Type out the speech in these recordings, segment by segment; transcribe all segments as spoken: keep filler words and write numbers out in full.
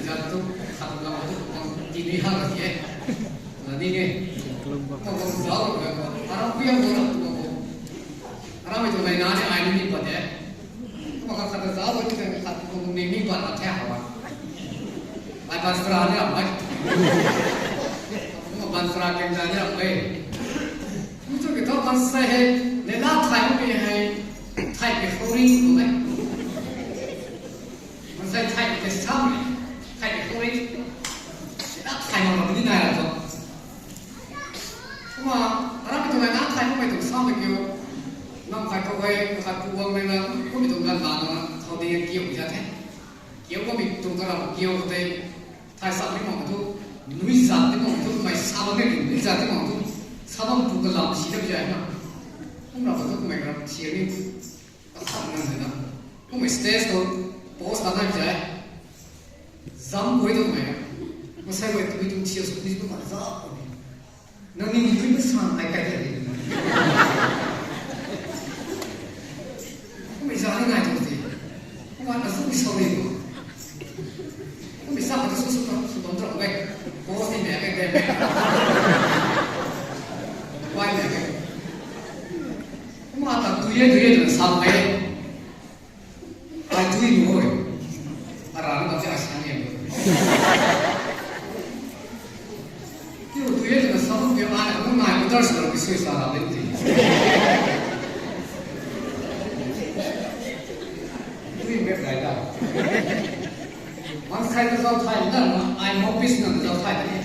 Zat tu, khat lam tu, kang ti ni ha ka ti e. Na ni nge. Kang kang zau ka ko. Aram ku yang ko na tu ko. Aram itu nai na ni ai ni ni pa de. Kuma khat khat zau ko ti kang khat ko ni ni pa na the ha wa. Ai pastor ni ram mai. Kuma pastor keng da ni ram mai. Mutu ke to kan sa he, ne la thai mo pe hai, thai ke khori ko nai. Maansei thai ke sam, thai ke khori. Na thai ma ni nai ra to. Kuma, aram tu na thai ma tu sam kiu. Nam khai ko hai, khat pu wang na, kum tu gan ba na, thau ding kiu ja the. Kiu ko mi tu ka ra kiu ko te. Thai sa ni mo tu, nui sa ni mo tu, mai sa ba ni nui sa ni mo tu, sa bam tu ka lam si da ja na. Kum ra tu mai ra si ni. Ka thak nang na. Kum stage ko post ka na ja. Zam koi tu mai. Masai wei tu tu chia su ni tu ma za ko ni. Nang ni ni tu san ai kai kai ni. Kum za ni nai tu ti. Kum na su ni so ni ko. Kum sa ka su su su don dro wei. Post ni me kai kai. Wai me kai. Kum ta tu ye tu ye tu sa kai. Ai tui nu oi. Ara na bam si ai sian ni. Tiu tui ye na sa bam ke ai na nai ko dar sa ki sui sa ra den ti. Tui me kai da. Man sai na zau thai na, ai mo pis na zau thai ni.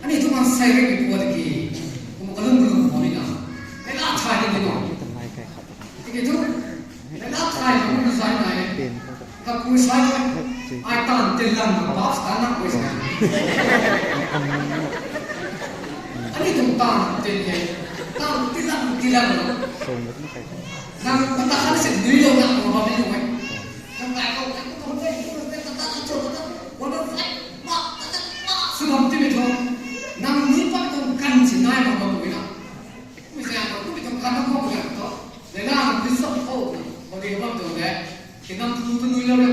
Ani tu man sai rui ki puat ki, kum kalum kalum puat ni na. Ai la thai ni no. Tiki tu, ai la thai ni na zai na e. Ka pu sai, ai tan tin lam na bas ta na ko sai. Ani tu tan tin he, tan tin lam tin lam na. Nang kata khan se nui lo na ko ba ni no e. Nang lai ko, nang ko, nang ko, nang ko, nang ko, nang ko, nang ko, nang ko, sw bam ti mi thu, nang nui pat tuang kan si nai bam bam ui na. Ui zang ko, ui tuang kan bam bam ui na to. Leila nang nui sap tho, ko di bam tuang de. Ki nang phu tu nui lo na.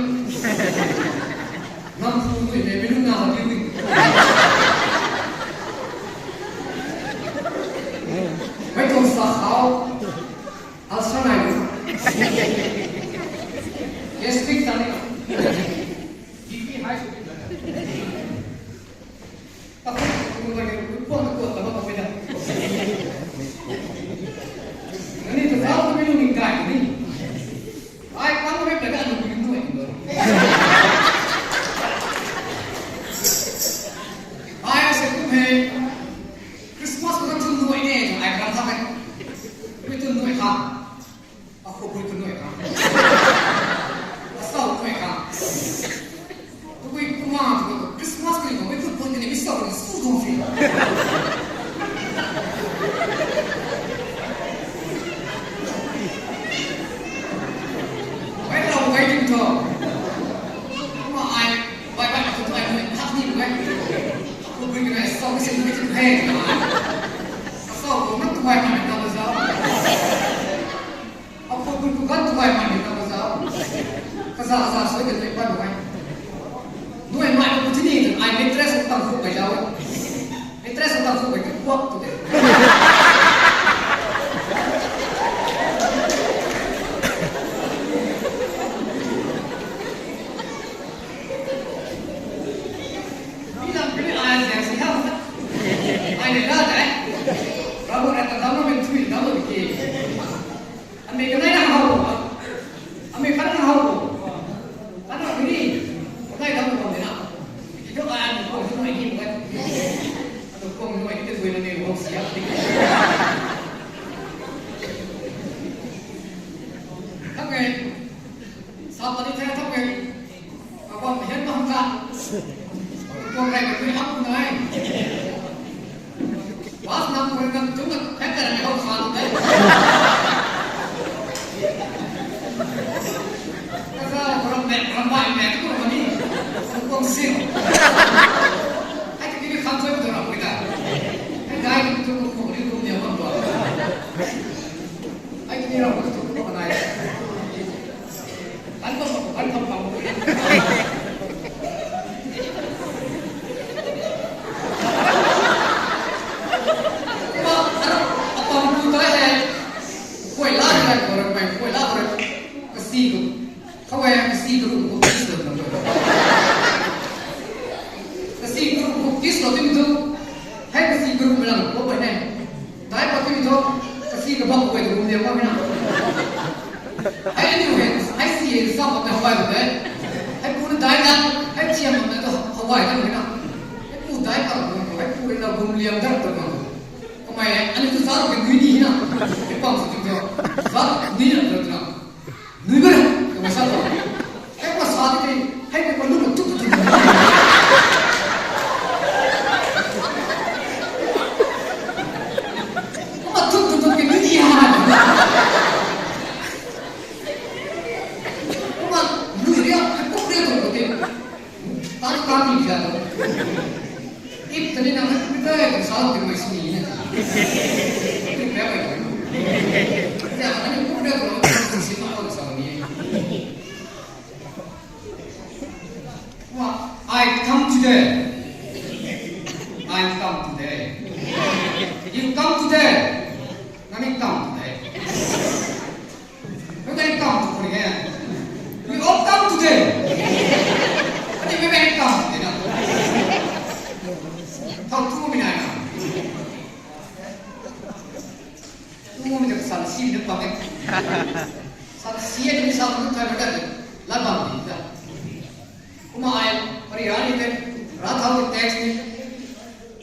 Nang phu nui me, me lu na ha di ui. Mei tuang sa khou. Ulcer nai. Gastric ta ni. B P high sw pi ta. Ta ko ko ko ko ko ta ma ko da. Nani ta zau ko mi lu ni kai ni. Ai, pa ko mi ta ka lu ni nui ni. Ai, se ko he. Christmas ko ta chun nui ne, ai kan ta. Ko chun nui ta. Akhou bui khou nui khang. Asau nui khang. Tabui kumna tu Christmas ni khou mei khut bui tini mi sau ni su tuang si. Mei rau mei ding tho. Kumna ai, bai bai khou tu ai nui khak ni mei. Akhou bui khou nui sau ni si nui tu hei. Asau khou nang tu ai nui khang zau. Akhou bui khou gan tu ai mei ni ta ka zau. Kaza kaza sui ka zui pan mei. Nui mei ko tini ai mattress tang khou kai zau. Mattress tang khou kai kuak tu de. Mi lam kini ai zang si ha. Ai ni la dai. Rabu na ta dam na min thui dam na ki. Amei kanei na hau. Amei kan na hau. Kan na ni. Kanei dam na ni na. Ki tu ai ni ko tu ni ki ko. Atu ko ni ki tu ni ni wo si ya. Thak e. Sa pa ni the thak e. Ka bam hian bam ka. Ko rai ka tui hak nai. Bas nam ko rai ka tung ka thak ka rai ka sa nai. Kasi kabak guay tu gum liam bam na. Hei aniu hei, hei si hei sa bam na hawai bam de. Hei pu na dai na, hei thiam bam na tu hawai bam na. Hei pu dai bam na, hei pu rui na gum liam dat bam na. Kamei hei, aniu tu zat ke nui ni na. Hei pang si tu zat ni na tu na. Nui bam na, kamei sa tu. Hei pa sa di ke, hei pa lu na tu tu tu. Kumna thun thun thun ke nui ni ha. Kumna nui ria, hei kuk ria thun thun ke. Tan tan ni ria thun. Ip tani na hei kuk ria thun sa thun mai sini na. Kuk ria thun. Ya, ani kuk ria thun, si ma thun sa ni. Kumna, I come today. I come today. You come today. Nani come today. Nani come today. We all come today. Nani we all come today na. Thau tu mi nai na. Tu mi de san si de pa ke. San si de san tu thai ma de. La bam di da. Kumna ai, pari rani te, ra thau te text ni,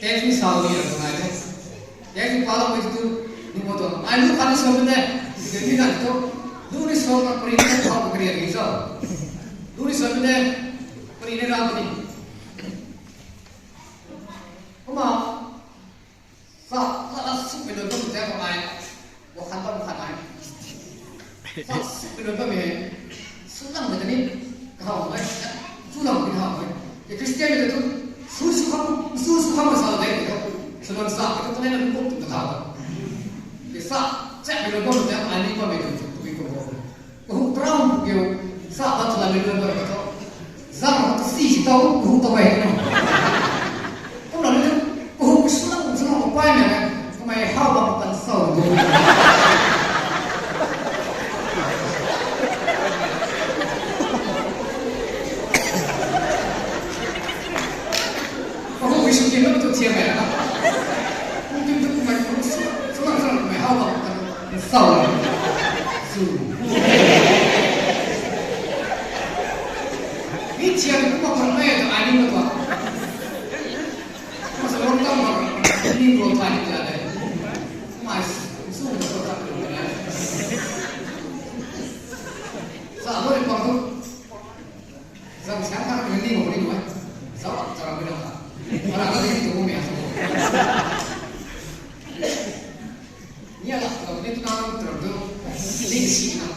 text ni sau ni ra ngai te. Text ni pala mo tu, ni mo tu. Ai lu khan ni sau te, ni kan tu, lu ni sau na pari ni thau pari ni sau. Lu ni sau te, pari ni ra ni. Kumna, sa, sa, sa, suk mei lou bam tei ko ai, wa khan bam khan ai. Sa, suk mei lou bam e, su lang mei tani, kahawmei, su lang mei kahawmei. Ye Christian mei tu, su su kham, su su kham sa de, su lang sa, tu tane na buk tu ta. Ye sa, chak mei lou bam tei ko ai ni bam mei tu, tu bi ko. Kahu brown kiu, sa ba tla le le ba ka. Zang ka si si tau, kahu tau bai na. Kumna le, kahu ki sulang, sulang ko pai na, kamei hau ba kan sau ko. Kahu ki su ki na tu thiam na. Kum tu tu kamei kahu sulang, sulang, sulang kamei hau ba kan sau. Su. Mi thiam kumna kan mei ta ai ni ma ta. Kumna sa long tam ma ni ro thai ni ta de. Kumna su ta ta. Sa lo ni pa tu. Zang siang kha ni ni mo ni mo. Zau chara mi na. Para ka ni tu mo mi a. Ni a la ka ni tu na tu tu. Ni si na.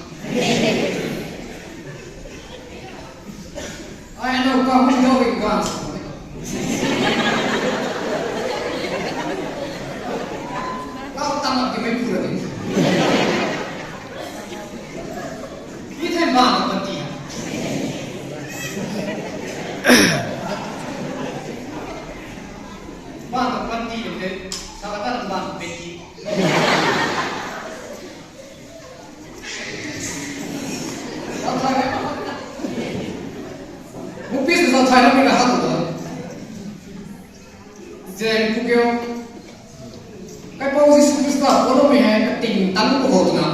Ai na ka mo ni ga wi ga. Kau tang a ki mai pu ra ni. Ni thai ma ka pati. Bang ka panty de, sa ka tan bang ka panty. Mupis na thai na mi na hat da. Zen kukyo. Kaipouc Jisu Khrista khou loumei hei kating tang pwkhou twna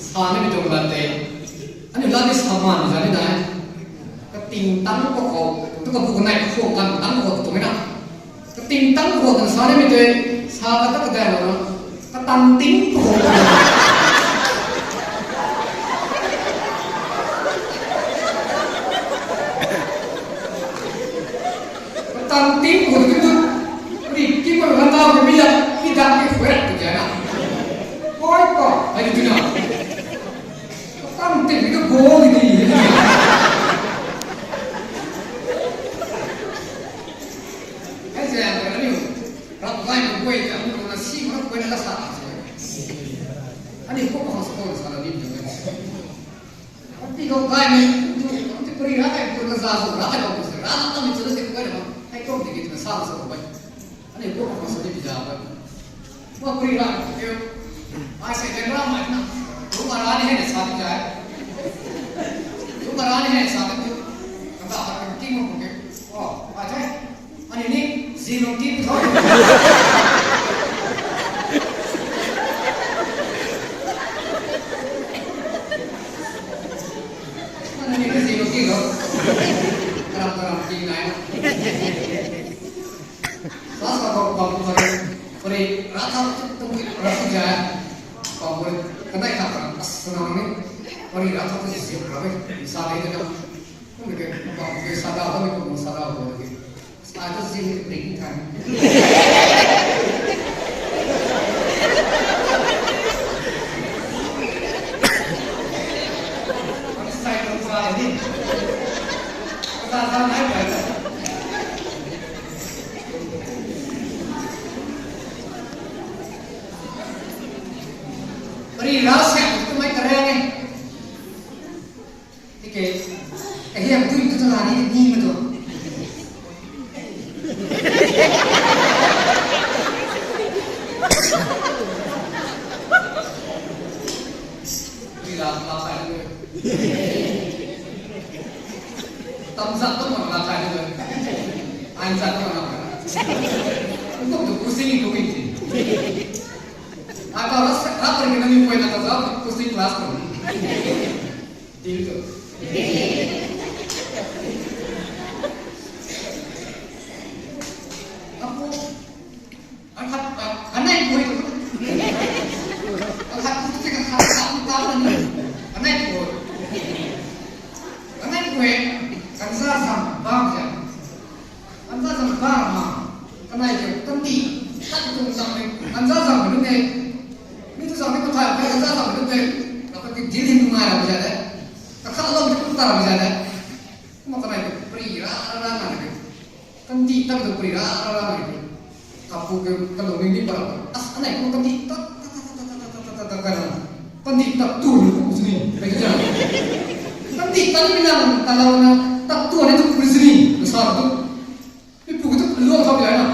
sa nimei tuang lat tei. Aniu lat ni sa man zan ni nai. Kating tang pwkhou, tu kabu kanei kakhou kan tang pwkhou tu twmei na. Kating tang pwkhou twna sa nimei tei, sa kata kadai lana. Katang ting pwkhou. Katang ting pwkhou tu tu. Ri ki pwkhou na ta mi la, mi dak mi phuai tu kya na. Koi ko, ai tu na. Katang ting mi tu go ni ni. Ai zay ang kaniw, rap gay na guay ta, ang kaniw na si ma guay na kasa ta se. Ani ko ma sa ko sa la ni tu. Ang ti ko gay na, tu, ang ti puri ra kai, tu na za so, ra kai ko sa, ra na ta mi tu se guay na, ai ko ti ki tu sa so guay. Ani ko ko sa di bija ba. Ko kuri ra ko. Ai se den ra mai na. Tu ma ra ni he sa di jai. Tu ma ra ni he sa di tu. Kata ta kan ki mo ko ke. Oh, a jai. Ani ni zero ki tho. Bam bam, kanei khat ta, as, sana ni, pari ra tho ta si si ra e, sa de de na. Kum de, bam de sa da, bam de kum sa da, bam de. I just didn't think in time. Ang sai kang sa ni. Sa sa nai pa. Pari ra sa, kum ai karang e. Tiki, kahiam tui tu chana ni ni ma tu. Ni la, la kai ni. Tam zat tu ma la kai ni. Ai zat tu ma la kai. Kum tu kusi ni tu ni. Ai ta la sa, la ta ni ni koi na ta zat kusi class tu. Dil tu. Apu, akhat, a, anei pui tu. Akhat tu te akhat, akhat tu ta ni. Anei pui. Anei pui, kansa sam bam ja. Kansa sam bam ma. Kanei ke, kandih tat tuang sam ni. Kansa sam ni ne. Mi tu sam ni kathai, kansa sam ni ne. Akhat ki dil hin nungai ra ja de. Kakhat lou tu ta ra ja de. Kumna kanei tu pari ra ra ra na ni. Kandih tat tu pari ra ra ra na ni. Kapu ke kalung ni ni para. As anei kum kandih tat tat tat tat tat tat tat tat tat tat. Kandih tat tu ni kum sini. Kandih tat ni na ta lou na tat tu ni tu pari sini. Sa tu. Mipu tu luang khou pi na.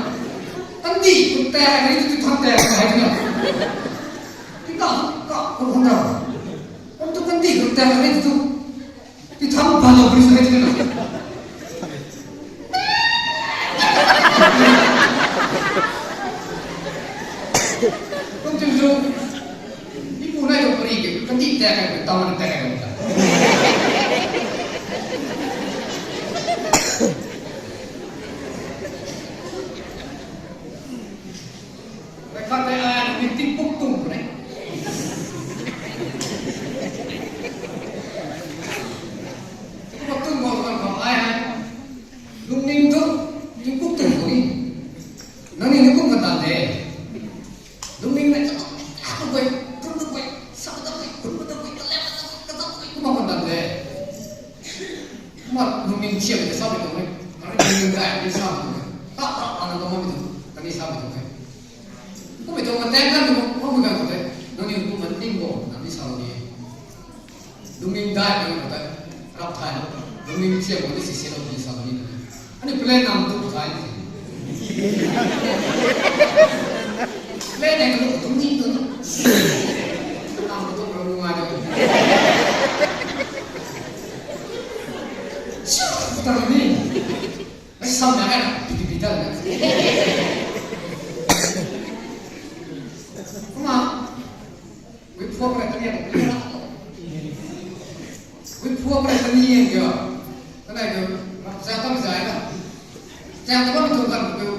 Kandih tu ta ni tu tu thang ta ni na. Ti ka ka ko hong da. Kum tu kandih tu ta ni tu. Ti thang pa lo pris hai tina. Kum tu tu. Ni pu nai tu pari ke, kandih ta kai, tau na ta kai. Bai khat tei ai ni tingpuk tung puni. Tingpuk tung bam kan khou ai hei. Lungning tu tingpuk tung puni. Nangniw ni kum kan tan de. Lungning na, ah, kum bai, kum bai, sa kum bai, kum bai, kum bai, ka lem ka kum bai, kum kan tan de. Kumna lungning thiam de sa bai tuang e. Nangniw lungning dai de sa bai tuang e. Ta ta ta na kum bai tuang, kani sa bai tuang e. Kum bai tuang kan tang kan tuang, kum bai kan tuang e. Nangniw kum kan ning bo, nangniw sa lo ni. Lungning dai kan tuang e. Rap thai. Lungning thiam bo ni si si lo ni sa lo ni. Ani plan nam tu thai. Plan ne tu tu ni tu. Nam tu ram ngai de. Sa ta ni. Ai sam na kan, pi pi pi ta na. Kumna, wi phuak na kani ang pi na. Wi phuak na kani ang kyo. Kanei kyo, rap za tam za na. Za tam tu kan kyo.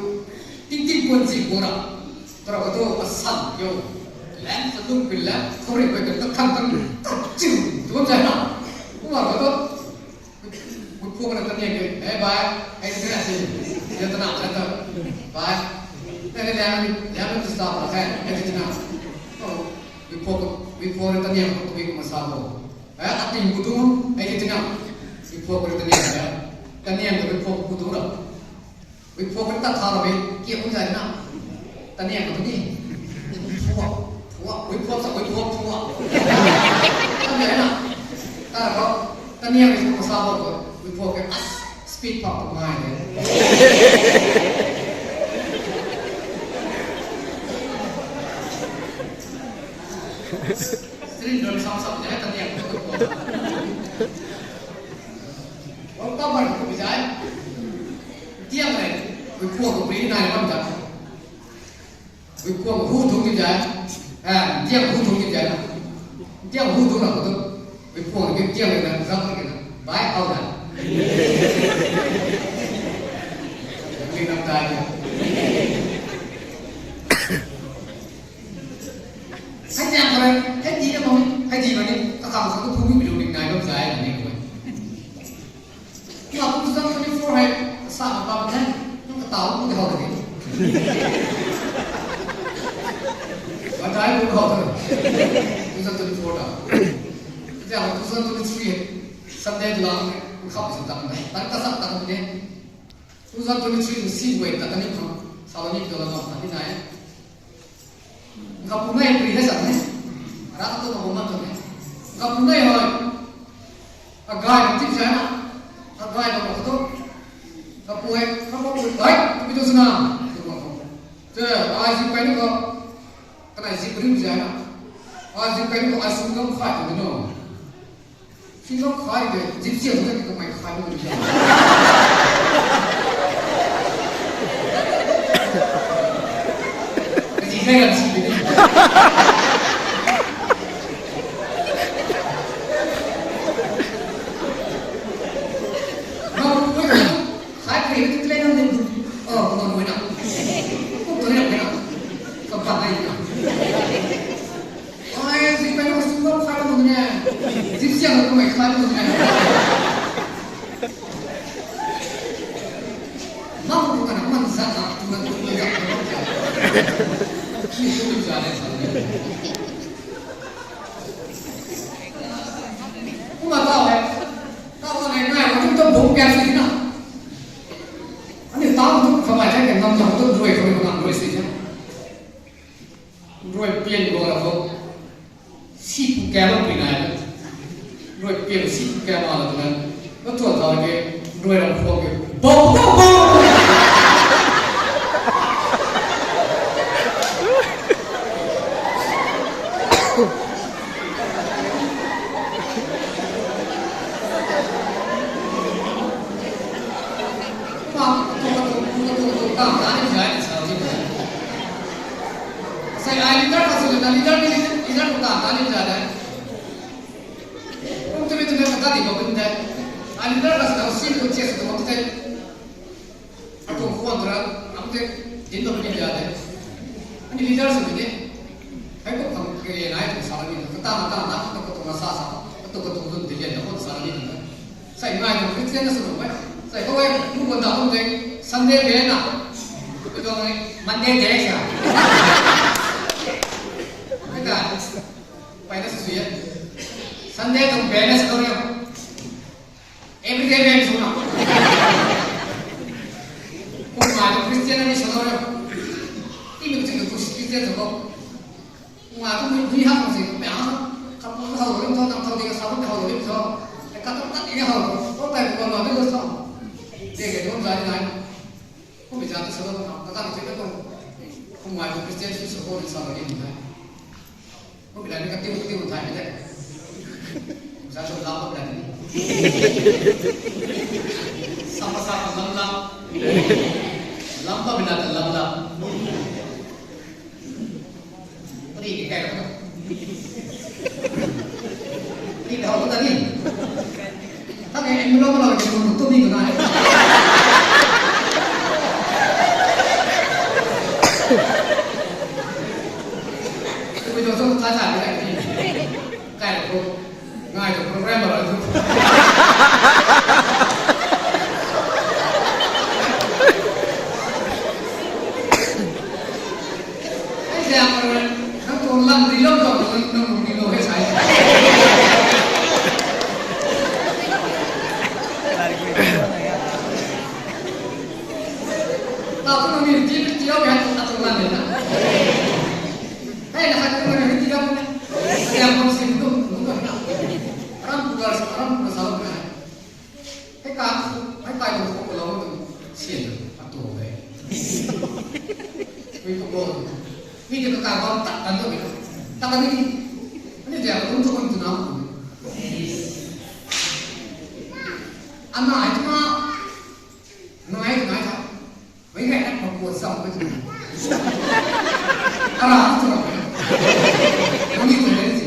Ting ting kuan si kuan ra. Tara kyo tu asan kyo. Lam sa lung pi lam, kori pi pi ta kan kan. Chiu, tu za na. Kumna kyo tu. Wi phuak na kani ke, "Hey, bhai, hey, tina si, ya tina, ya ta, bhai, hey, hey, liang, liang, liang, tina, hey, hey, tina." Oh, wi phuak, wi phuak na kani ko, wi ko masa ko. Hey, ating ko tu, hey, tina. Wi phuak na kani ya, kani ko wi phuak ko tu ra. Wi phuak na ta tha ra be, kia ko zai na. Kani ko tu ni. Phuak, phuak, wi phuak sa, wi phuak, phuak. Kani na. Ta ko, kani ko masa ko, wi phuak ke as speed pa ko mai de. String drum sam sam de, kani ko tu. World Cup ban ko bi zai. Tiang le, wi phuak ko bi nai bam ta. Wi phuak hu thung ki zai. Ah, tiang hu thung ki zai na. Tiang hu thung na ko tu. Wi phuak ki tiang le na, zak ki na. Bai, au da. Wi na tai. Sa tiang ko Hei di na mami, hei di mami, kakhang sa tu phumi bilung ning nai bam zai ni ko. Kumna two thousand twenty-four hei, sa ma pa bam nai, nang kataw ku de hau de. Ba dai ku hau de. Two thousand twenty-four ta. Jang two thousand twenty-three hei, Sunday tu lang, khap sa ta na, tan ka sa ta na de. Two thousand twenty-three si wei ta kani khang, Saloni tu lang ta ni nai. Gapu nai pri na sa ne. Ra ka tu ma ma tu ne. Gapu nai hoi. Agai tip sa na. Agai ka tu. Gapu hei, gapu hei, tu bi tu suna. Tu gapu. Te, ai zi kai ni ko. Kanai zi pri sa na. Ai zi kai ni ko, ai sum gam khai tu no. Singkam khai de, zip siam de, kamei khai bam de. Kazi khai ram si de. Nang, nang, khai khai de, tu plan nang de. Oh, nang nang na. Kung tu nang na. Kapat nai na. Ai, zip kai na sum gam khai bam de. Zip siam na kamei khai bam de. Nang tu kana man sa na, tu na tu na ya. Ni tu ni ja le sa. Kumna tau le. Tau le nai, nai, tu tu bum kya si na. Ani tau tu kamei khe nam nam tu rui kamei nam rui si ja. Rui pian go la ko. Si pu kama pui nai. Rui pian si pu kama la ko. Ba tuan thau ke, rui ram khou ke. Bo, bo, bo! Sai ai leader ka sw na leader ni leader ko ta ta ni ja de. Kum tu ni tu ni kata di ko kum de. Ai leader ka sw na si ko che sw ko te. Atu khwan tura, am te, din to ni ja de. Ani leader sw ni. Hai ko phang ke nai tu sa ni. Kata na ta na ko tu na sa sa. Ko tu ko tu dun de na ko sa ni. Sai ngai tu Christian na sw mai. Sai ko ai mu ko da ko de. Sunday be na. Ko tu ngai Monday de sa. Kata. Pai na sw ya. Sunday tu be na sw ya. Everyday bam sw na. Kumna tu Christian ni sw na. Ti mi tu Christian sw ko. Kumna tu mi di ha ko si pe ha. Kap ko hau rim tho, nam tho di ka sa ko hau rim tho. E ka tu ka ti hau. Ko tai ko na de lo tho. De ke dum za ni nai. Kumna za tu sw na. Ka ta ni tu ko. Kumna tu Christian sw ko ni sa ko ni nai. Ko bila ni ka tiu tiu thai ni de. Sa so lam ba bila ni. Sa pa sa pa lam lam. Lam ba bila ta lam lam. Pari ke kai ko. Pari ka ho ta ni. Thang e envelope la ke tu tu ni ko na. Tu tu tu ta ta ni. Kai ko. Ngai tu program la tu. Ai ja ko. Nang tu lam ri lo ko nang nang ri lo he sai. Tau tu nang ni ti ti o ya tu lam ni na. Hei na khat tu nang ni ti lam ni. Yang kong sin tu tu na. Ram pu ga ram pu ga sa na. Hei ka, hei kai tu ko lo tu sin a tu de. Ui ko ko. Mi tu ka bam tak kan tu. Tak kan ni. Ani dia ko tu ko tu na. Ana ai tu na. Nai nai ta. Mei hei na pakua sam ka tu. Ara tu na. Mami tu na ti.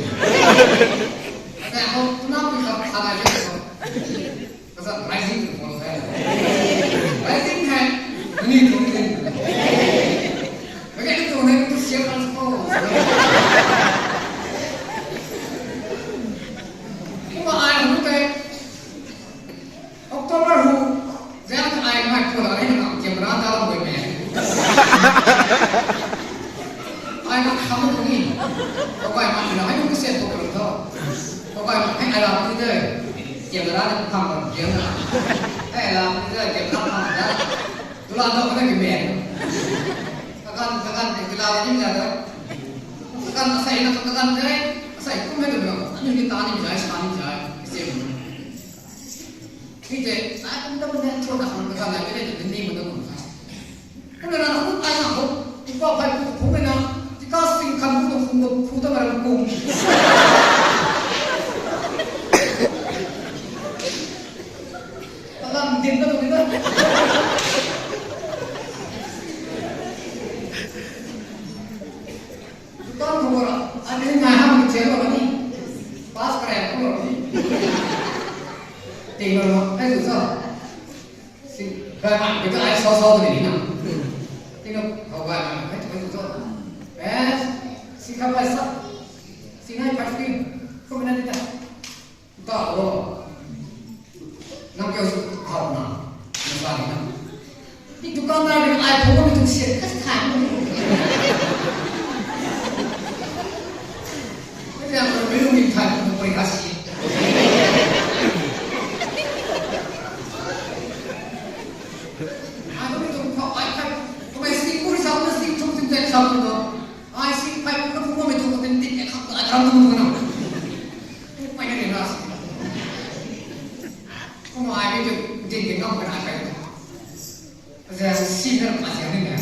Sa ko tu na pi ka ka na ye ko. Ka sa rising tu ko sa. Rising hai. Mami tu ni. Mei hei tu na tu sia ka ko. Ai la puni de, camera na kham bam kiang na. Ai la puni de, camera kham na. Tula dok na ki men. Kakan, kakan, tula ni na da. Kakan asei na, kakan de, asei kum he tu na. Ani ki ta ni jai, sa ni jai. Ise mo. Ni de, ai kum ta mo ne, tho na kham kakan na, ni mo na mo. Kumna na hu tai na ho, tingkauh phey pu phung na, tika sing khan pu tu phung tu phu ta maram kum. Talam din na tu ni na. Dukan khou ra, ani nai ham chen lo ni. Pass kare ko lo ni. Ting lo, ai tu sa. Sing, bai man, bai ta ai so so ni na. Ting lo, khou bai man, ai tu ai tu so. Eh, sing kha bai sa. Sing ai pai sing. Ko na ni ta. Ta lo. Nang kyo su khou na. Na sa ni na. Ni dukan na ni ai phone ni tu sian ka thai ni. Ni na ko ni ni thai ni ko ka si. Ai ko ni tu khou ai khai. Ko mai si ko sa ko si tu tu sa ko. Ai si phey pu na phung mei tu ko tin tin e kham ta kham tu na. Tu phey na ni na si. Kumna ai ni tu din din ngam ka na phey. Zan si na pa zan ni na.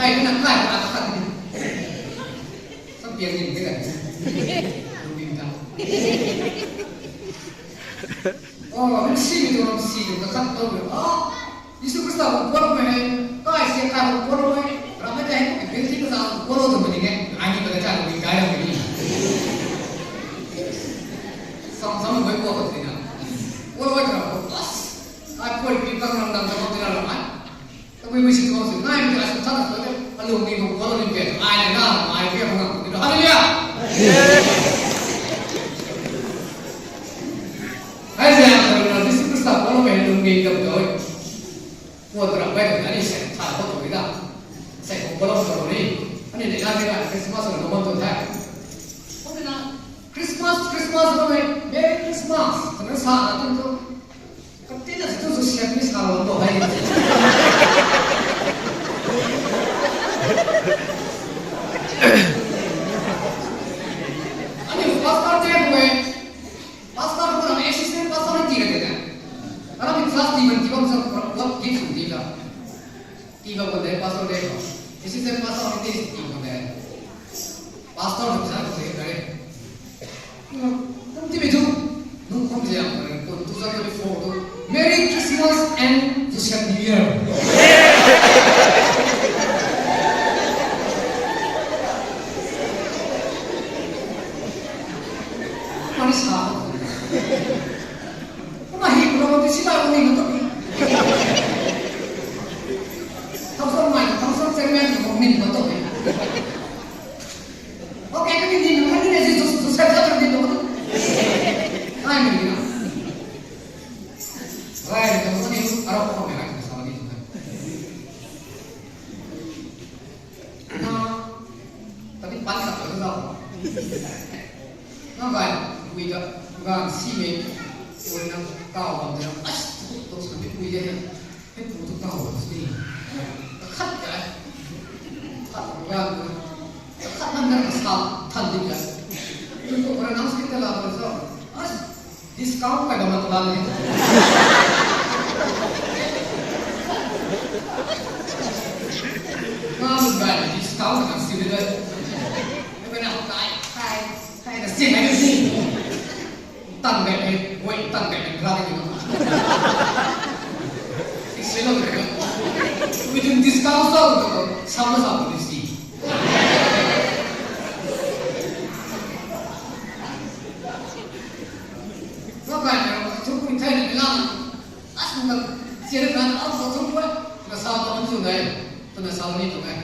Ai na kai pa khat ni. Sa piang ni ke na. Lu bin ta. Oh, ram si tu ram si tu ta khat tu. Oh, Jisu Krista khou kuanmei hei, kai si kai khou kuanmei, ram mei tei, building ka sa kuanmei tu mei ni nge, ai ni ka cha ni kai ram ni. Sam sam mei kuan ka tina. Kuanmei ka ram khou, bas, ai kuan pi kang ram dang ka tina ram ai. Tabui mei si tu si, nai mei ai sam sam na so, alung ni khou kuanmei ni ke, ai na na, ai ke ram na, hallelujah. Hei zang khou na Jisu Krista khou na mei lungning dam doi. Kuat rap bai ta ni se tha khou tu da. Sei khou balom khou ni. Ani ni na ni na Christmas na balom tu the. Khou na Christmas, Christmas na mei, Merry Christmas. Khou na sa na tu tu. Kati na tu tu siam ni sa lo tu hei. Ani pastor te mei. Pastor ko na assistant pastor ni tii ka de na. Kana ni class tii man tii bam sa what gift tii ka. Tii bam ko de pastor de ko. Assistant pastor ni tii tii ko de. Pastor ko sa ko de kare. Tum tii bi tu. Nung kum jam kare. Ko two thousand twenty-four tu. Merry Christmas and Christian New Year. Mani sa. Kumna hi kumna mati sila kuni na to. Thousand mai, thousand chairman ko min na to. Okay, kani ni na kani ni si tu tu sa sa ni to. Ai ni na. Ai ni to ni aro ko me ai sa ni to. Na, tapi pan khat tu zau. Na gai, gui da, gan si me, ui na, kau bam de, as, tu, tu, tu, tu, gui de, hei pu tu kau bam si. Khat ya, khat gan, khat nam na sa, than di ya. Tu tu, ora nam si ta la, ora sa, as, Discount kai bam na tula ni. Nga lu gai discount na si de. Ebe na kai, kai, kai na si, kai na si. Tan gai, wei tan gai, kla ni. Isi lo de. Within discount sa lo, sama sa ni si. Nga kai na, chung pui thai na lang. As nang, sian na kan, as nang chung pui. Na sa ba nang chung dai. Tu na sa ni tu dai.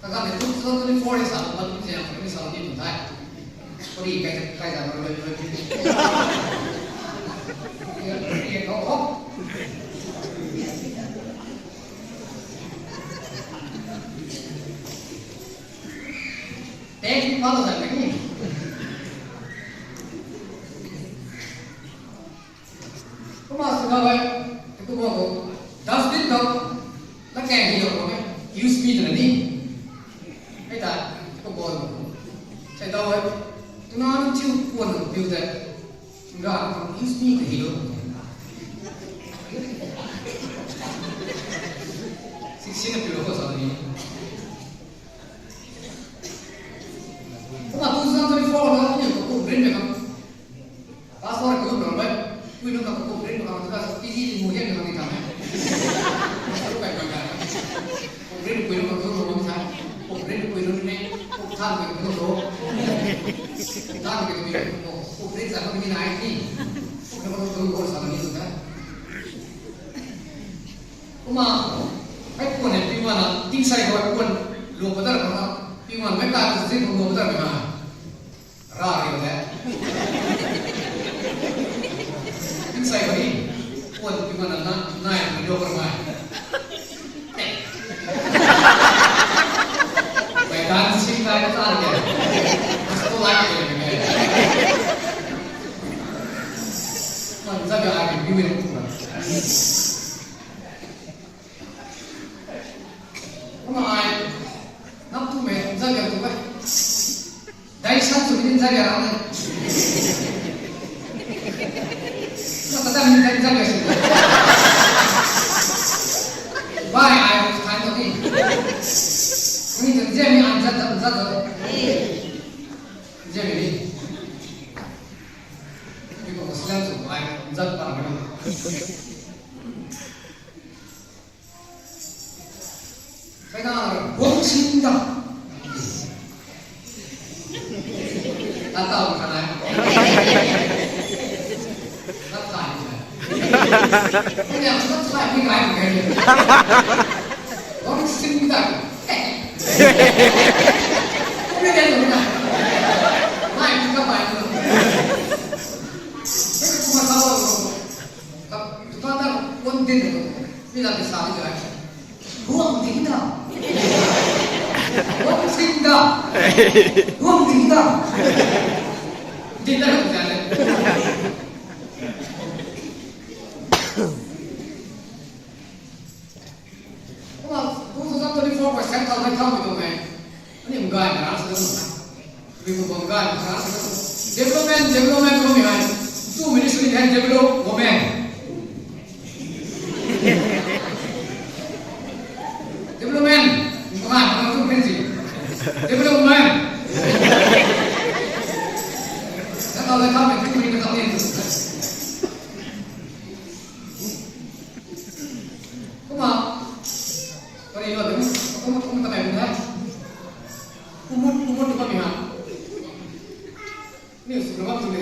Ta kan two thousand twenty-four sa ba nang chung dai. Ni sa ni tu dai. Puri kai, kai da, lo, lo, lo. Ya, ya, oh, oh. Thank you, Father, thank you. Kumna sw na e, tu bo ko, dustbin tho, la kang hi lo ko, use me twna ni. Hei ta, tu bo ko. Sai tho e, tu na ni chiu kuan lo piu te. Nga, use me ta hi lo. Sixteen na piu lo ko sa ni. Kumna two thousand twenty-four na ni ko ko green me kam. Pastor ko ram bai. Kui nunc ka ko green me kam ka P G ni mu hian me kam ni kam. Pastor kai kai kai. Ko green kui nunc ka ko ram bai. Ko green kui nunc ni. Ko than me ko ro. Than me ko ko. Ko green sa ko ni nai ni. Ko ko ko ko sa ni ta. Kumna, hei puan hei piu na, tingsai khou hei puan lou padat khou na, piu na, mei kai tu zin khou lou padat mei na. Ra riu de. Tingsai khou ni, puan piu na na, nai, lou padat mei. Mei tan sing kai na tan ke. Mas ko lai ke mei. Man za ga ai piu mei na. Kumna ai, nap tu mei, zat liang tu mei. Dai san tu ni zat liang na. Na kata ni dai zat liang si. Bai ai, thai tu ni. Ni tu zat ni ai zat, zat tu. Zat ni. Ni ko Muslim tu ai, zat pa ni. Kena, bong sing da. Tata ka na. Tata ka na. Kena, tata ka na. Bong sing da. Kena, kena, kena. Mai, kena, mai, kena. Kena, kena, kena. Ka, dukan ta kuan din ko. Mi la ke sa ni jai. Huang ding da. Huang sing da. Huang ding da. Din da ko jai. Kumna two thousand twenty-four khou central hei tham mei tuang e. Ani mgai na rang sa tuang e. Mei kum bam gay na rang sa tuang e. Development, development kum mei hei. Tu ministry hei develop women. Development. Mei kum bam tu pensi. Development. Na kau le tham mei tu mei na kau ni. Kumna, pari lo de, kumna, kumna ta kai bun the. Kumut, kumut tu bam ha. Ni sw na bam tu the.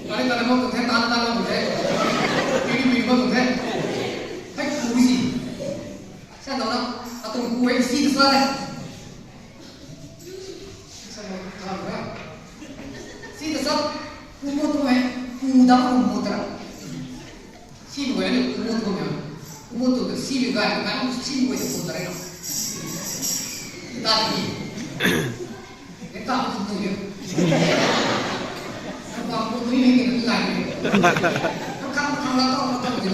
Kari ta na bam tu the, ta na ta bam tu the. Piri piri bam tu the. Hei, ku si. Sa na na, atuang ku hei si ta sa de. Sa na ta na. Si ta sa, kumut tu hei, ku dam kumut ta. Si bu gay ni kumut kum ya. Kumut tu si bu gay, gay si bu gay tu kum ta re na. Ta ni. Ni ta bu tu ya. Ni ta bu tu ni ni ni gay ni. Kam kam la ta ta ni ni.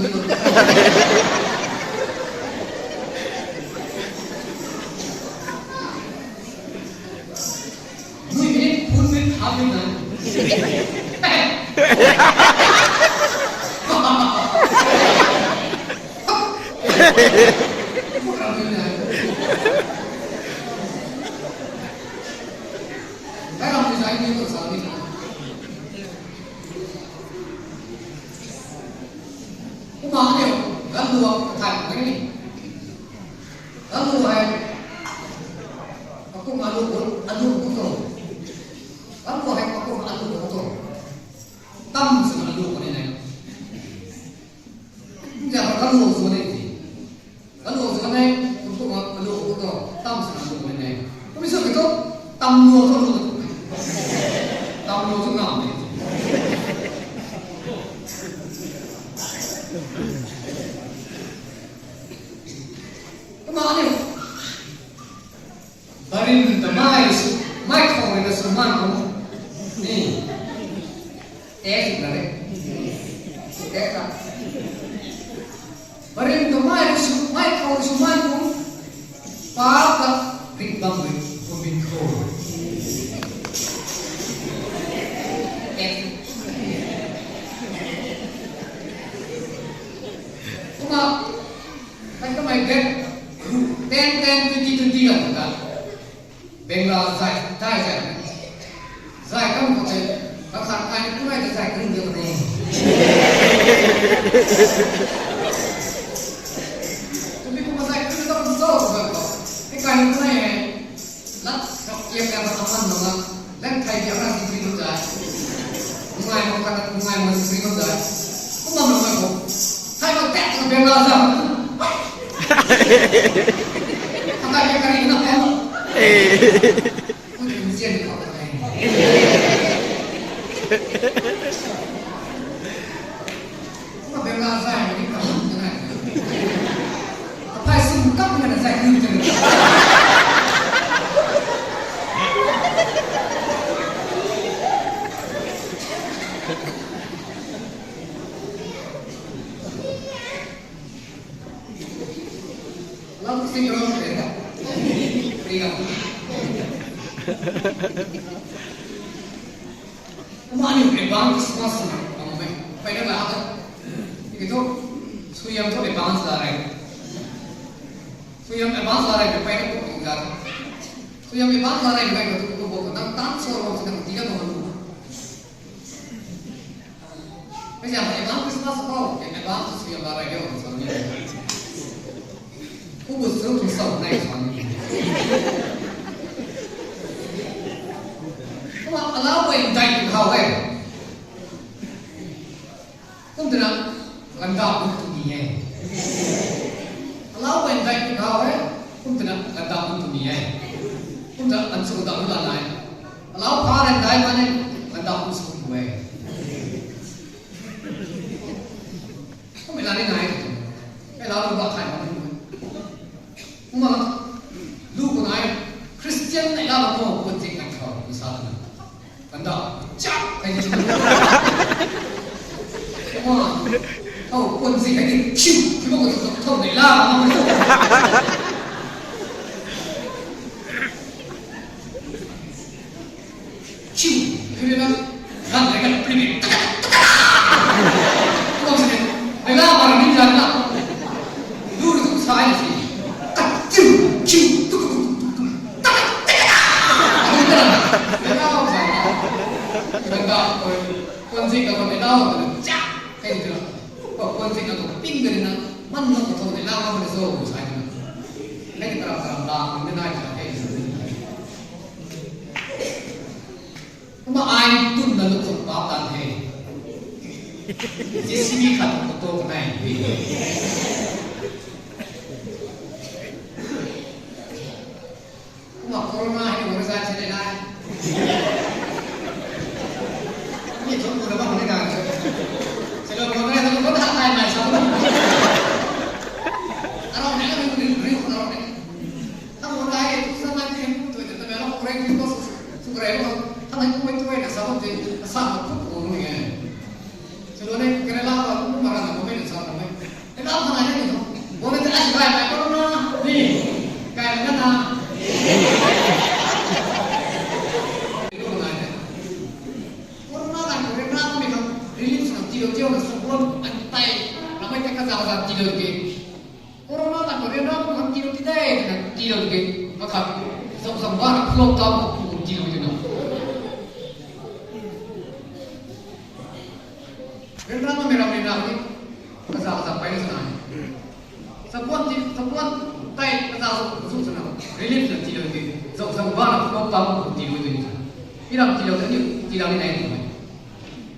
Nui ni phun ni thap ni na. Phun thap ni na. Thai ram ni zai ni tu sa ni na. Kumna ni, ganv lu thai ni. Ganv lu hei, pakum alu, alu ku tu. Ganv lu hei pakum alu ku tu. Tam sw alu ku ni ne. Nja ganv lu sw ni. Ganv lu sw ni, pakum alu ku tu. Tam sw alu ku ni ne. Kum sw ki tu, tam lu tu lu tu. Tam lu tu ngam ni. Kumna ni. Barim ta mai sw, mai khou Ni. Test na re. Test na. Barim tu mai su, mai khou su mai kum. Pa ka rik bam rik kum bin khou. Test. Kumna, kai kamei date ten, ten, twenty, twenty la ta. Bengla zay, zay, zay. Zay kam ko te, kakhat kai ni kumei ta zay kring de ne. Tumi kumna zay kring ta kumna zo ko. Ni kai ni kumei hei. Lat kap kiam ka ta aman nunga. Lat thai kiam na si kring zay. Ngai mo ka, ngai mo si kring zay. Kumna mo ko. Thai mo tat ko Bengla zay. Thangkai ke kari na pam. Eh. Kung kung zian khou ta nai. Kumna Bengla zay ni ka hum ta nai. Aphai sum kap na zay kung ta nai. Lam si karo de. Free ka. Kumna ni advance Christmas na, ang mei. Pai na la ta. Ki tu, suaihiam tu advance la rei. Suaihiam advance la rei, pai na tu, ing ka. Suaihiam advance la rei, pai na tu, tu bo, nang tan so ro, si nang tina tu. Kasiam hei advance Christmas khou, advance suaihiam la rei o, sa ni. Kum bu su kum sa nai sa ni. Kumna alau pui dai tu khou e. Kum twna, ganda kum tu ni e. Alau pui dai tu khou e. Kum twna, ganda kum tu ni e. Kum ta an su ganda kum la nai. Alau pha ran dai ma ne, ganda kum su tu e. Kum la ni nai. Ei la lu ba khai ma ni. Kumna, lu ko nai, Christian nei la ba ko, ko tik na khou, ko sa na. Kanda, chak, kai ni. Kumna, thau, ko tik kai ni, chiu, ki bo ko thau, thau nei la, ma ko. Chiu, kiri na, gan rei gan piri. Kum sini, rei la, mara ni jan na. Lu ru tu sai si. Chiu, chiu, tu, tu, tu, tu, tu. Rei la, sai na. Rei la, koi, kwan si ka kwan rei la, cha, kai ni la. Kwan si ka tu ping kiri na, man na ko thau rei la, ma ko so sai na. Kai ni kara kara la, ni na cha, kai ni. Kumna ai tun na lu khou pap tan the. J C B khat khou to kanai. Kumna corona hei khou result se de nai. Ni chon khou na bam ni ka. Se lo corona hei khou na hai mai sa. Arau ne, arau ne, arau ne. Thang wan lai, tu sa nai ti hei pu tu, tu na lo, kuray tu ko, su kuray lo, thang hei kuray tu na sa bam te, sa ma pu pu ni e. Silo ne, kena la, pu ma ra na, pu me na sa na me. E la, thang hei ni to. Bo ne te ai kai mai ko na, ni. Kai na na. Ko na ne. Corona kan ko ryanra mi khang relief na tilo tio na sabon antai, ramei te kaza kaza tilo ke. Corona kan ko ryanra mi khang tilo ti de na tilo ke. Makhat zong zong ba na flow ta ko tilo ti na. Ryanra mi ram ryanra ni kaza kaza pai na sa na. Sabuan ti, sabuan tai kaza su su sana. Relief na ti lo ti. Zau zau ba na ko tam ko ti lo ti. Iram ti lo ni ti lo ni nai ni.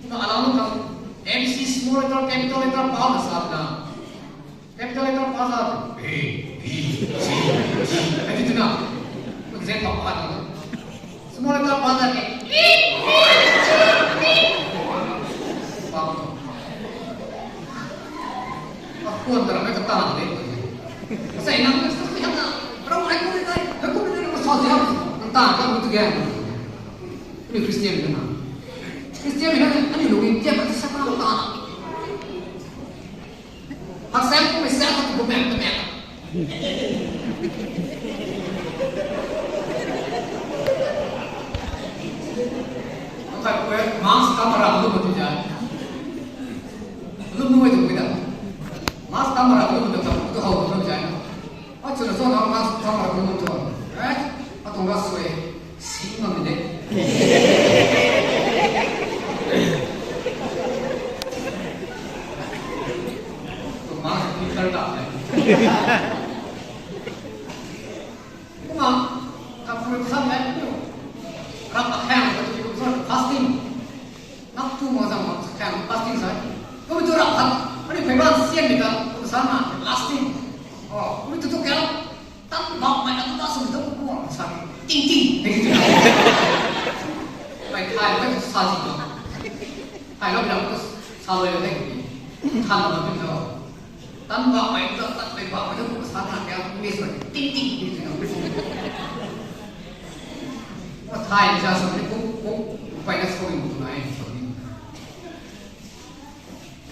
Kumna alam kam M C small letter capital letter pa na sa na. Capital letter pa sa. A, B, C, D. Ai ti na. Ko zet pa pa na. Small letter pa na. Pam to. Akuan tara mei kata de. Sai nang na sa ni na. Rau ai ko ni tai. Ko ni na sa de. Nang ta ka bu tu ge. Aniu Christian na. Christian na, aniu lungning tiam ka sa ka ta. Hak sang ku mei sang ka tu mei mei. Ang kai ku e, mask ka mara lu ma tu ja. Lu nu e tu ku da. Mask ka mara lu ma tu ta, tu hau tu ja. Achuna cho na mask ka mara lu ma tu. Eh? Atuang ga sui. Sing ma mi de. Tuang mask filter ta de. Kumna, kapui sam e. Rap akhang ka tu kum sa fasting. Nak tu ma zang ma khang fasting sa. Kum tu rap khat. Ani phey ban sian mi ta kum sa na fasting. Oh, kum tu tu kya? Tan bak mai atu ta sum tu kum sa. Ting ting. Ting ting. Mai thai mai sa ji ma. Thai lo bilang tu sa lo ya de. Than lo tu lo. Tan bak mai tu, tan mai bak mai tu, sa na kya, English mai, ting ting, ting ting. Thai ni sa sum ni kum, kum, pai na sui mu nai, sui.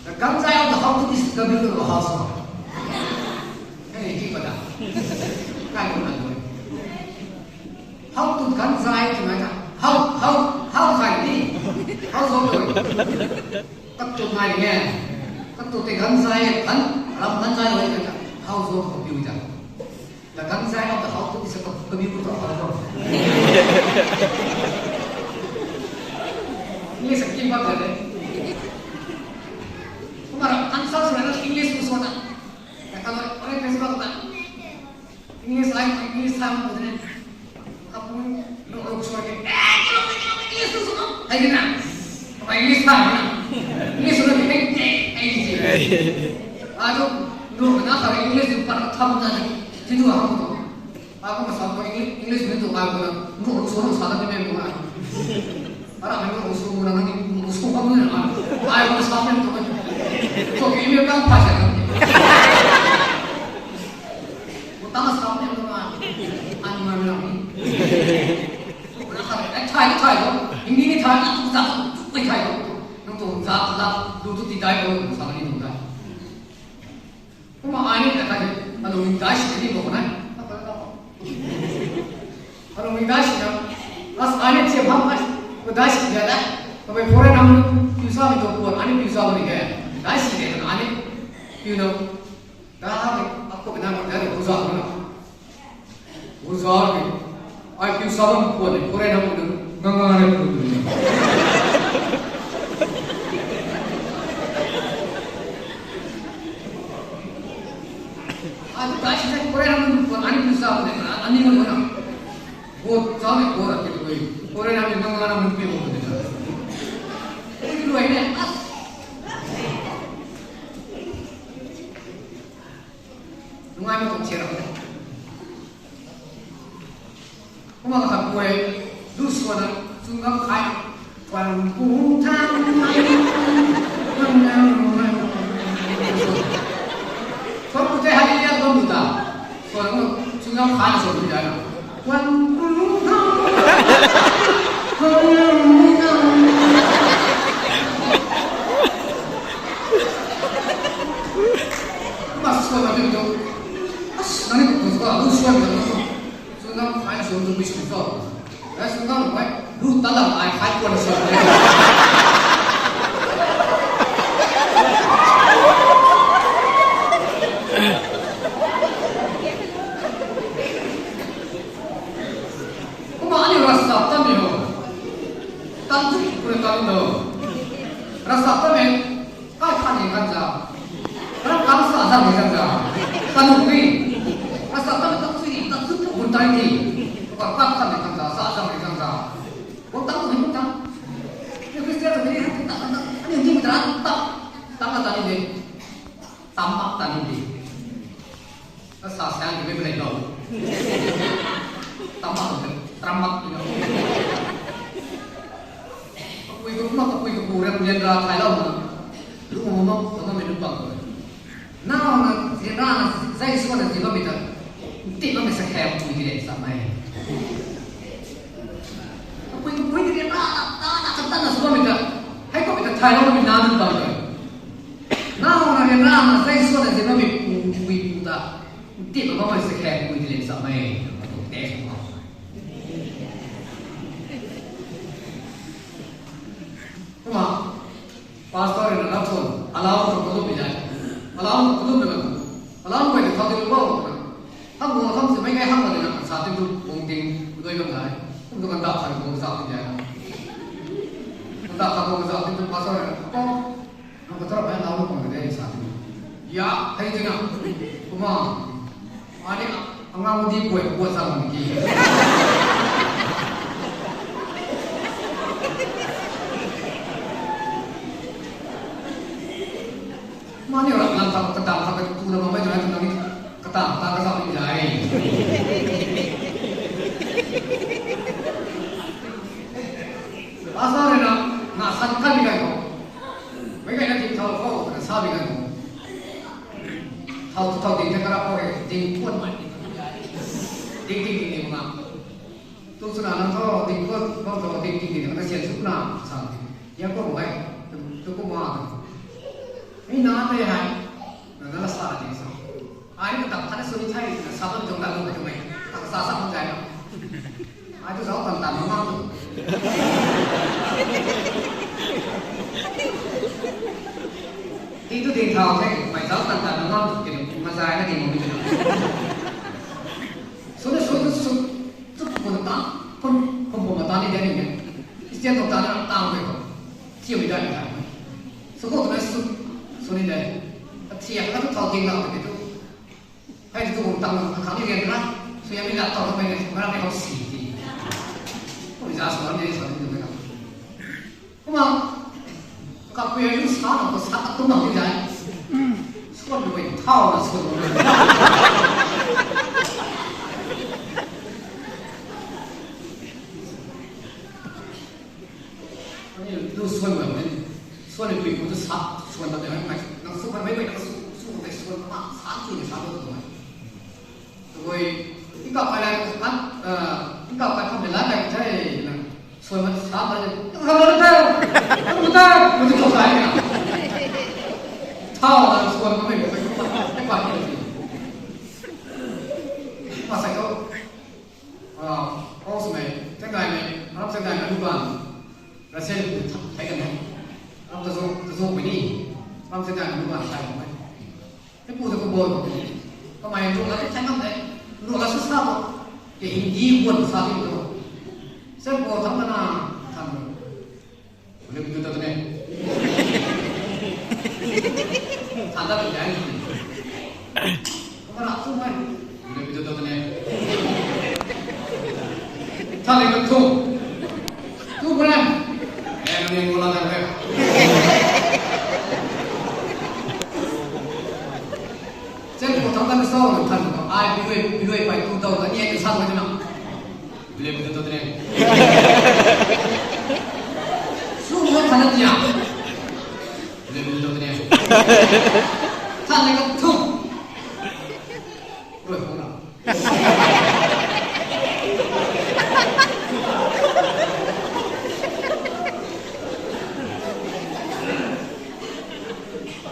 The ganzai of the how to is the builder of a house. Hey, keep it up. Kai ko na doi. How to ganzai tu na ta. How, how, how zai ni. How zo doi. Katu ngai nge, katu tei ganzai, gan, ram ganzai loi ka, how zo ko piu ta. The ganzai of the how to is a ko piu ko how zo. English ki ba de. Kumna answer suna English ko suna. Ka lo, ore pe ba ta. English lai, English tham ko de. Kapui, no, no, sorry. Eh, kilo, kilo, English tu suna. Hai na. Apa English tham na. English suna, eh, eh, eh, eh. Ado, no, na, kare English tu par tham na ni. Titu ham tu. Aku masa tu English, English ni tu aku na. No, no, sorry, salah ni memang na. Ara memang no, sorry, na ni, no, sorry, kamu na. Aku masa ni tu. So, ini memang pas ya. Ko tang sa ni lo na, ani ma na ni. Ko na kha, eh, thai, thai lo. Hindi ni thai, tu za, tu mai thai lo. Nang tu za, tu za, tu tu ti dai lo, sa ni tu dai. Kumna ai ni ta thai, alo ni dai si ni lo na. Alo ni dai si na. As ai ni che ham as, ko dai si ya da. Ko bai foreign nam piu sa ni tu ko, ani piu sa ni ke. Dai si de na ani piu na. Dai, aku bina na, dai, uza na. Uza ni. Ai piu sa bam kuan ni, kore na mu na, nga nga na mu na. Ai dai si na, kore na mu kuan, ani piu sa bam ni, ani na mu na. Go sa ni, go ra ki tu, kore na mu, nga nga na mu piu mu na. Ui, lu ai ne, as. Nungai ma tuang che ra. Kumna kha puai, lu sua na, chungam khai, tuan pu thang mai, tuan nang mai. Sua pu te hai ya tuan pu ta. Sua na, chungam khai na sua pu ya na. Tuan pu thang mai, tuan nang mai. Kumna sua na tu. As, nang ni tu sua, lu sua na tu. Sungam khai sung tu mission to. Rai sungam khai lu talam ai khai kuan sung. Kumna ani rasa tam ni ho. Tam tu kuan tam ni ho. Rasa tam ni. Kai khan ni kan za. Kan kan sa zang ni kan za. Kan ni. Ka sa kan tak sui ni, tak sui tu bun tai ni. Ka kan khan ni kan za, sa zang ni kan za. Bun tak ni bun tak. Ni Christian ni tak tak tak. Ani ni tak tak. Tak tak ni ni. Tam tak tak ni ni. Ka sa sang ni mei mei lo. Tamak, tamak ni lo. Kapui kumna, kapui kapu rem lian ra thai lo na. Lu mo mo, mo mo mei lu bang ko. Nau na, zin ra na, zai sua na, zin lo mei ta. Ti lo mei sa khe, kapui di le sa mai. Kapui, kapui di le na. Thai lou mi na nunc bam tei. Na na ni na na sai so na zin na mi pu pu ta. Ti ma ma se khe pu di len sa mai. Te sa ma. Kumna, pastor na la phone, alau na kalu pi jai. Alau na kalu pi na. Alau na pai thau di lo. Tham mo tham si mai ngai tham ma di na sa ti tu bung ting doi bam jai. Kum tu kan da khan bung sa ti jai. Kan da khan bung sa ti tu pastor na ko. Nang ka tarap hai lau lou khang de sa ti. Ya, hei ti na. Kumna. Ani angang di buai buat sa mang ki. Mani rak nang ka katang ka tu na mamai tu na tu nang ni katang ta ka sa ni jai. Pastor na na san ka ni kai ko. Mei kai na ting thau ko na sa ni kai ko. Thau thau ding the kara ko he ding kuan mai ni. Ding ding ding ding ma. Tu suna nang tho ding kuan bam tho ding ding ding na sian suk na sa. Ya ko mo hai. Tu ko ma. Hei na te hai. Na na la sa ding sa. Ai ni ka tam khat na suni thai na sa bam tuang ta lou ka tuang e. Ka sa sa bam jai na. Ai tu zauc tan tan na mang tu. Ti tu ding thau the, mai zauc tan tan na mang tu, kina mazai na ding mo mi tu. Suni suni suni, tu pun ta, pun, pun pun ma ta ni de ni ne. Christian tu ta na tang de ko. Thiam mi dai ni ta. Suni tu na suni, suni de. Thiam ka tu thau ding na tu. Hei tu tang na khang ni rian na. Sui ya mi la tau na mai ni, mara mi hau si ti. Ko ni za sua ni sua ni tu na. Kumna, kapui lu sa na ko sa ka tu na ni jai. Suan lu wei thau na suan lu wei. Ani lu suan wei ni. Suan ni pui ko tu sa suan ta de mai. Nang su kan mai mai nang su su ko te suan ma sa tu ni sa tu tu mai. Tabui, tingkauh kai lai kan, tingkauh kai tham de la kai the na. Suan ma sa ta de. Tu tham la the. Tu ta, tu tu kai na. Thau na suan ma mai ko pa ni. Ma sa ko. Ah, o sa mai, thang kai mai, ram thang kai mai lu ban. Rasen ku thai kan hai. Ram ta zo, ta zo mai ni. Ram thang kai mai lu ban thai mai. Hei pu ta ko bol. Kamei ruh la thai ngam de. Ruh la sa sa to. Ke Hindi buan sa di to. Sen ko tham na tham. Ule pu ta ne. Tham ta jai. Kamei ra su mai. Ule pu ta ne. Tham le ka thu. Tu ko na. Eh, ni ko la da. Chen ko tham kan so tham ko ai bi rui bi rui pai tu dau ta ni ai sa ko na. Bile bile to tene. Su mo tham na tia. Bile bile to tene. Tham le ka thu. Rui ko na.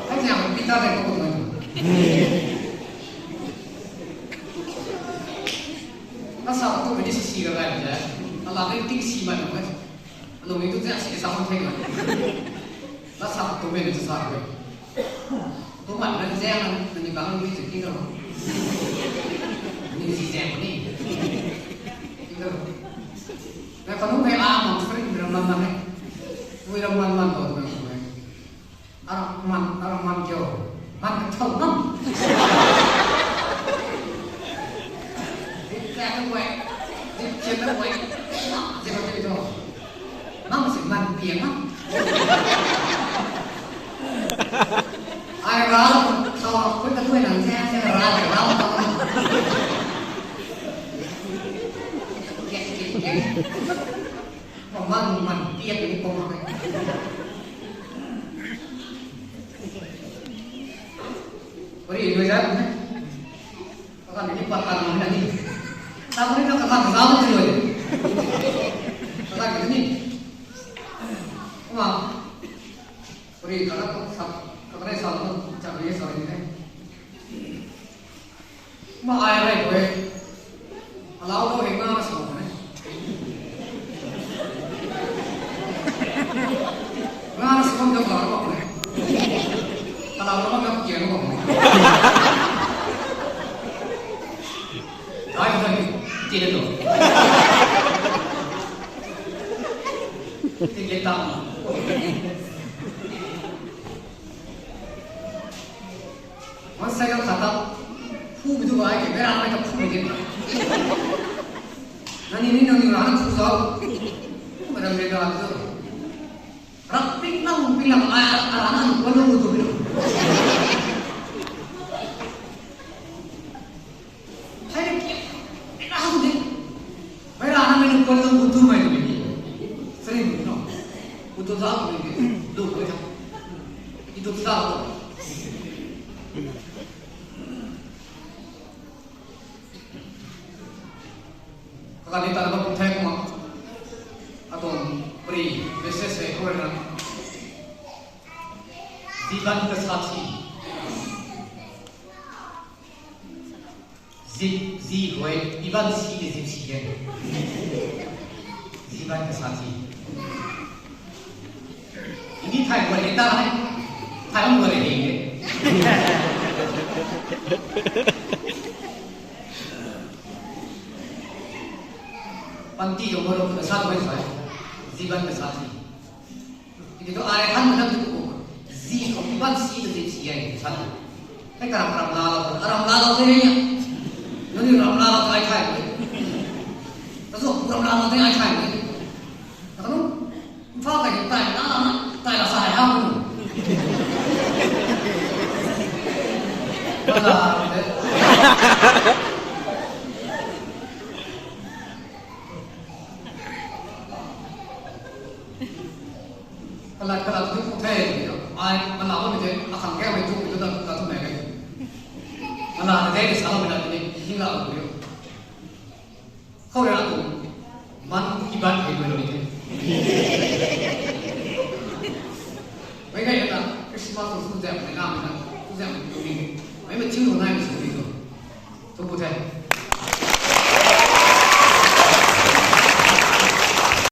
Hai tia ko pita de ko ko. Na sa tu mei ni si si ka gai de. Ala de ting si mai mo. Anu mei tu tia si sa mo thei gai. Na sa tu mei ni tu sa gai. Tu mai na tia na ni bang ni si ting gai. Ni si tia ni. Ting gai. Na kanu mei a mo free ram man man ni. Mei ram man man ko tu mei. Arang man, arang man kyo. Man ka thau nam. Dik kla ka wai. Dik chen ka wai. Dik chen ka wai. Nam si man piang nam. Ai ra, thau, kun ka tui nang chen, chen ra, ra, ra. Kek, kek, kek. Ko man, man, tiak ni ko man. Ori, iri zat ne. Kakan ni pat tan ni. Tan ni kakan zat ni. Kakan ni. Kuma. Kala sa, kala sa, sa, sa, sa, sa, ma ai rai kwe. Alau lo hei nga na sa ne. Nga na sa kam kam la ro ne. Alau lo kam kian ro ne. Ai ko ni ti lo. Ti le ta. Wan sai ka khata, phu bi tu ai ke, bera mai ta phu bi ke. Nani ni nani rana phu zau. Madam le da tu. Rak pik na pik lang ai, ai rana ni wan lo tu bi lo. Hai ni kia, ina hau de. Hai rana ni wan lo tu mai ni. Sering no. Kutu zau ni. Lu ko ta. Itu zau. Kakani ta na ba kum thek ma. Atuang pri message hei khou rui na. Jiban ka sathi. Zi, zi hoi, iban si de zi si de. Jiban ka sathi. Ini thai ko le ta hai. Thai ko le hei de. Panty zong ro ka sa ko sai. Jiban ka sathi. Ini tu ai han na tu ko. Zi ko iban si tu zi si ai sa. Hei karam karam la lo, karam la lo de ya. Nani ram la lo ai thai ko. Kazu ram la lo de ai thai ko. Kazu Imphal kai tai na na tai la sai ha. Kala, kala, kala tu ko the. Ai, kala ko ni the, akhang khe mai tu tu da, da tu mai khe. Kala de de sa lo na ni, ni la lo yo. Khou rui atu, man ki ban hei rui rui the. Mei kai ta, Christmas tu su zam, mei lam ta, su zam tu ni. Mei ma chiu nai,